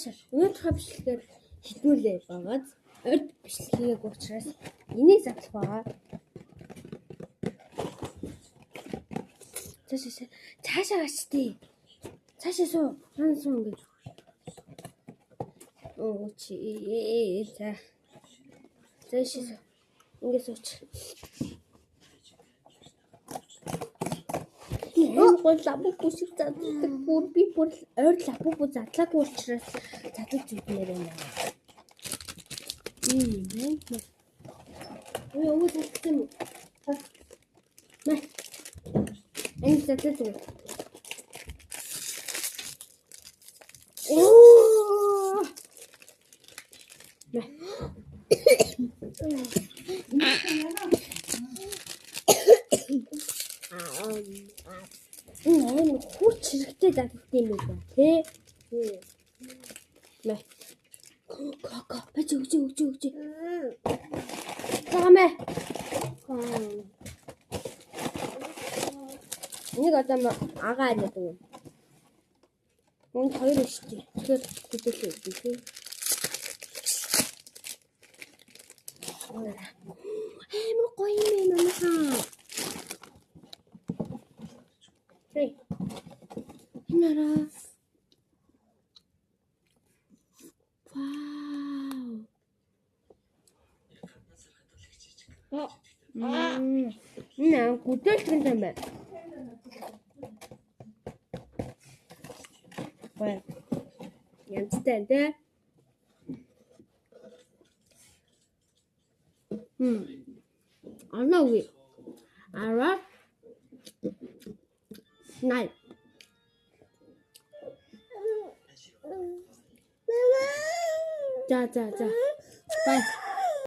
Цаашаа өнөөдрийнхөө бичлэгээр хідүүлээ байгаад урд бичлэг хийгээгүй учраас энийг задлах байгаа. Цаашаа цаашаа гарч тий. Цаашаа суу. Наа суу ингэж. Оо чи за. Цаашаа ингэ сууч. Энэ гол лабубу шиг заддаг. Бүр би бүр ойр лабубу задлаагүй учраас задлаж үзмээр байна. Ой, өвөө задлах юм уу? Мэ. Энэ задлаж үгүй. Оо. Мэ. Энэ амар хүч хэрэгтэй задалт юм байна тий. Мэ. Коко, бач өгч өгч өгч. За мэ. Энийг одоо агаа гэдэг юм. Энд хоёр шүү дээ. Тэгэхээр хэдүүлээ өгье тий. Амар гоё юм байна манайхаа. Hey. Энэ араа. Вау. Энэ гүдэлтгэн юм байна. Гоё. Янзтай тэ. Оноо үгүй. Араа. Най. За за за. Bye.